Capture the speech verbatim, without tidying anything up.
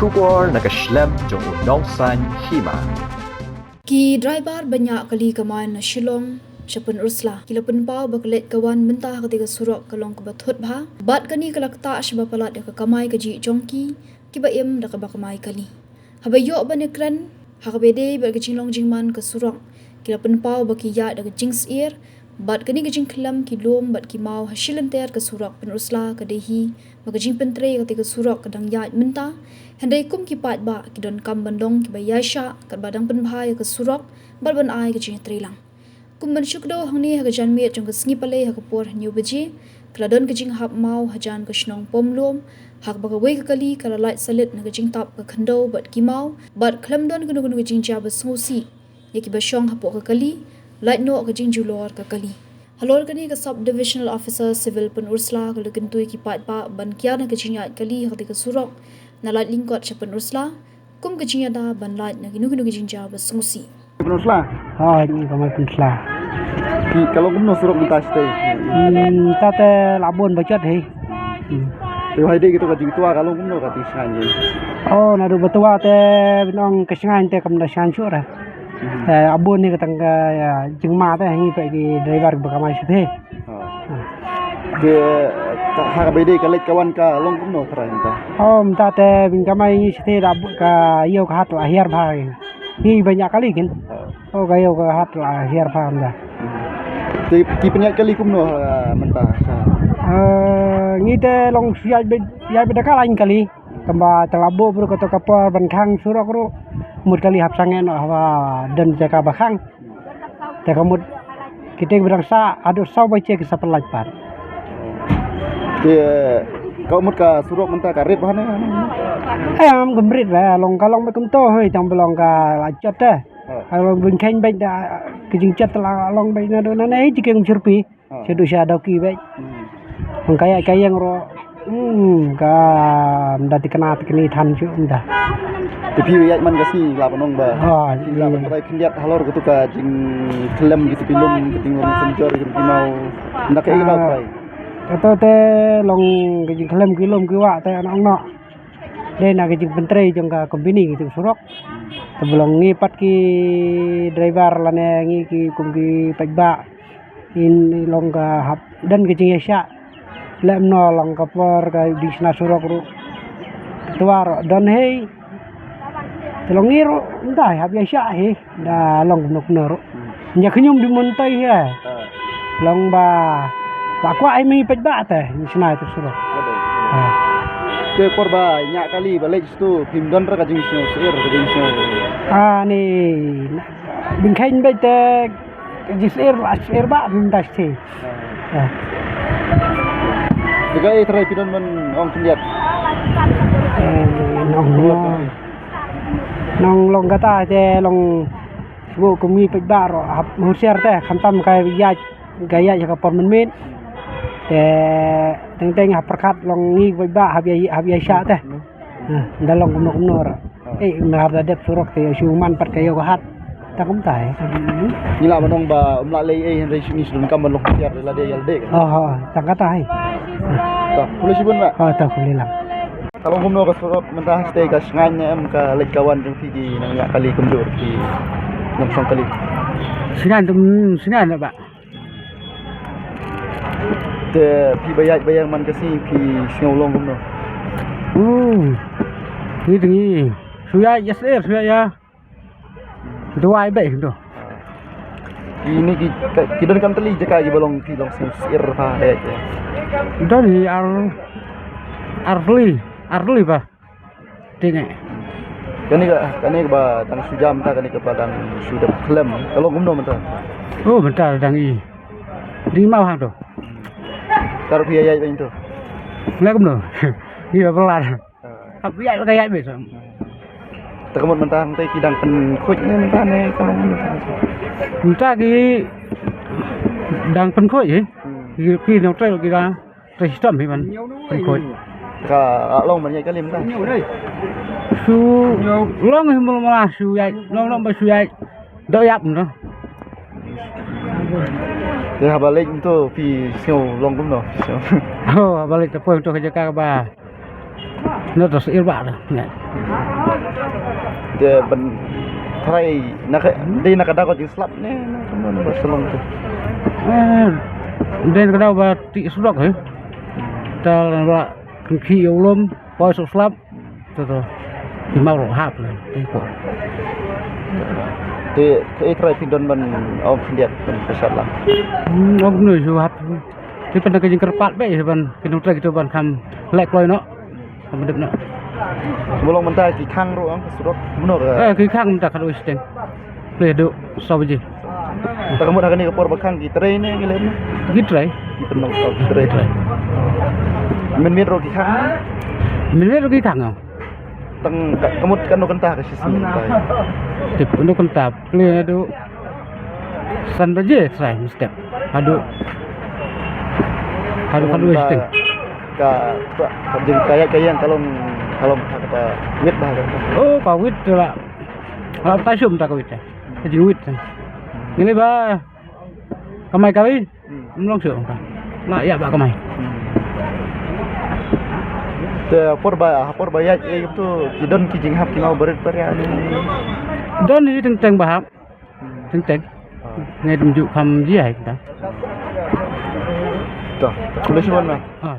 Khubor na ka shlem jong u Nongsaiñ Hima. Ki driver ban ïaid kali kamai na Shillong sha Pynursla ki la pynpaw ba ka leit ka wan mynta ha katei ka surok ka long kaba thut bha, bad kane ka la ktah shaba palat ïa ka kamai kajih jong ki kiba im da kaba kamai kali. Haba ïoh ban ïakren ha kaba ïadei bad ka jinglong jingman ka surok, ki la pynpaw ba ki ïaid da ka jingsyier, bad kane ka jingkhlem ki lum bad ki maw ha shilynter ka surok Pynursla ka dei hi ba ka jingpyntrei ïa katei ka surok ka dang ïaid mynta, hynrei kum ki paidbah ki donkam ban long kiba ïaishah katba dang pynbha ïa ka surok bad ban ai ka jingïatreilang. Kum ban shu kdew hangne, ha ka janmiet jong ka sngi Palei ha ka por hynñiew baje ka la don ka jinghap maw hajan ka shnong Pom Lum, ha kaba kawei ka kali ka la lait salit na ka jingtap ka khyndew bad ki maw, bad khlem don kano kano ka jingjia ba sngewsih ïa kiba shong hapoh ka kali, lait noh ka jingjulor ka kali. Halor kane, ka Sub Divisional Officer Civil Pynursla ka la kyntu ïa ki paidbah ban kiar na ka jingïaid kali ha katei ka surok na lait lyngkot sha Pynursla, kum ka jingïada ban lait na kino kino ki jingjia ba sngewsih. Pynursla? Hooid, ngi kamai Pynursla. Ki, ka long kumno surok mynta shatei? Hmm, mynta te la bun bha jot hi. Hmm. Te wahai dei kito ka jingtwa ka long kumno ka jingshngaiñ hi? Oh, naduh ba twa te, ban ong ka shngaiñ te kam da shngaiñ shuh re. Hmm. Eh, abun hi ka tang ka, ïa, jingma te ngi peit ki driver ba kamai shatei. Oh. Te, ka, ha kaba ïadei ka leit ka wan ka long kumno trai mynta? Oh, mynta te ban kamai ngi shatei da bud ka ïew ka hat la hiar bha. Ngi ban ïaid kali kin. Oh. Oh, ka ïew ka hat la hiar bha mynta. Hmm. Te ki pynïaid kali kumno, ah, mynta? Eh, ngi te long shu ïaid beit, ïaid beit da ka lain kali. Kumba te la buh ruh kato ka por ban khang surok ruh, mut kali hap sangeh noh haba don jaka ba khang. Te ka mut kita ki ba dang sah haduh saw baje ki sa pynlait pat. Te ka mut ka surok mynta ka rit bha ne? Em, kam rit re, long ka long beit kumto hoi, tang ba long ka la jot te. Ha. Ka long ban kheiñ beit da ka jingjot la long beit naduh nane hi jingkieng jyrpi. Ha. Sha duh sha Dawki beit. Hmm. Hangta ka ïaid ka ïeng ruh. Hmm, ka mda tikna tikni than shuh mda. Te phi ïaid man ka sngi la ban ong ba. Ha, phi la ban trai khyndiat halor katu ka jingkhlem kitu ki lum, ka jinglong synjor kitu ki maw. Mda ka ïa la trai. Kato te long ka jingkhlem ki lum ki wah te nong noh. Dei na ka jingpyntrei jong ka company kitu surok. Te ba long ngi pat ki driver lane ngi ki kum ki paidbah. Ngin long ka hap don ka jingïaishah. Leh kumno long ka por ka dei shna surok ruh. Twa ruh don hi. Te long ngi ruh nda hap ïaishah hi. Da long kumno kumno ruh. Hmm. Ïa khñium di mon tai hi. Ah. Long ba, ba kwah ai mi paidbah te, ngi shna tu surok. Ka dei. Ah. Te por ba ïaid kali ba leit tu phim don re ka jingsngew syier, ka jingsngew. Ah, ni, na, ban kheiñ beit te ka jingsyier, la syier ba phim da syier. Ah. Ah. Te kaei trai phi don ban ong khyndiat? Eh, nong, nong, nong long kata te long shu kum ngi paidbah ruh hap husiar te, khamtam ka ïaid, ka ïaid ha ka por mynmiet. Te teng teng hap pyrkhat long ngi paidbah hap ïai, hap ïaishah te. Ha, da long kumno kumno ruh. Eh, ngi hap da dep surok te shu man pat ka ïew ka hat. Tang kumta hi. Ngi lah ban ong ba ym lah leh ei hynrei ngi shu donkam ban long husiar lada ïa lade. Oh, oh, tang kata hi. Ta, khublei shibun bah. Oh, ta, khublei lang. Ka long kumno ka surok mynta, shatei ka shngaiñ ne em ka leit ka wan jong phi ki nongïaid kali kumjuh ki nongshong kali? Shngaiñ te, mm, shngaiñ bah. Te phi ba ïaid ba ïeng man ka sngi phi sngew long kumno? Hmm. Ngi te ngi shu ïaid ïa syier, shu ïaid ïa duwai beit kumto. Ki ni ki, ki don kam tylli jaka kiba long phi long syier pha de. Don hi ar, ar tylli, ar tylli pha. Te ne. Kane ka, kane kaba dang shu jam ta, kane kaba dang shu dep khlem. Ka long kumno mynta? Oh, mynta dang i. Dang i maw hangto. Ka ruh phi ïaid beit to. Leh kumno? Ngi ba palat. Hap ïaid ka ïaid beit. Te ka mut mynta hangta ki dang pynkhuid ne mynta ne ka long mynta? Mynta ki dang pynkhuid hi. Hmm. Ki, ki nongtrei ki dang trei shitom hi ban pynkhuid. Ka long ban ïaid kali mynta? Shu long hi mula mula shu ïaid, long long ba shu ïaid. Dok ïap mynta. Te haba leit mynta phi sngew long kumno? Oh, haba leit te poi mynta ka jaka kaba Na ta sir ba da. Te ban trai na ka, dei na ka da ko jingslap ne, na ka mon ba salong te. Eh, dei na ka da ba ti surok he. Ta ba kan ki ulum, poi sok slap. To to. Ki mau ro hap le, te ko. Te, te trai phi don ban ong khyndiat ban pasal la. Hmm, ong nu su hap. Te pan ka jingkyrpad be ban, ki nong trai ki to ban kham lek kloi no. Ka mdep na. Mulong mynta ki khang ruh ang ka surok. Mano ka? Eh, ki khang mynta ka doi siteng. Pleh duk saw baje. Ta ka mut ha kane ka por ba khang ki trei ne ki lem? Ki trei. Ki pynlong, oh, ki trei. Trei. Mynmiet ruh ki khang? Mynmiet ruh ki khang, oh. Tang ka, ka mut kano kynta ka shisien mynta? Tip kano kynta. Pleh duk san baje trai mestep. Haduh. Haduh, haduh siteng. Ka, ka, ka jing ka ïaid ka ïeng ka long, ka long ha kata wit ba ha kata. Oh, ka wit tu la. La ta shum ta ka wit. Ka jing wit. Ngi lei ba kamai ka wit. Hmm. Mlong shu ka. La ïa ba kamai. Hmm. Te por ba, por ba ïaid, eh, tu ki don ki jinghap ki mau barit barit ne. Don hi teng teng ba hap. Teng teng. Ah. Ngai dum ju kham ji ai ta. Ta, khublei shibun na. Ah,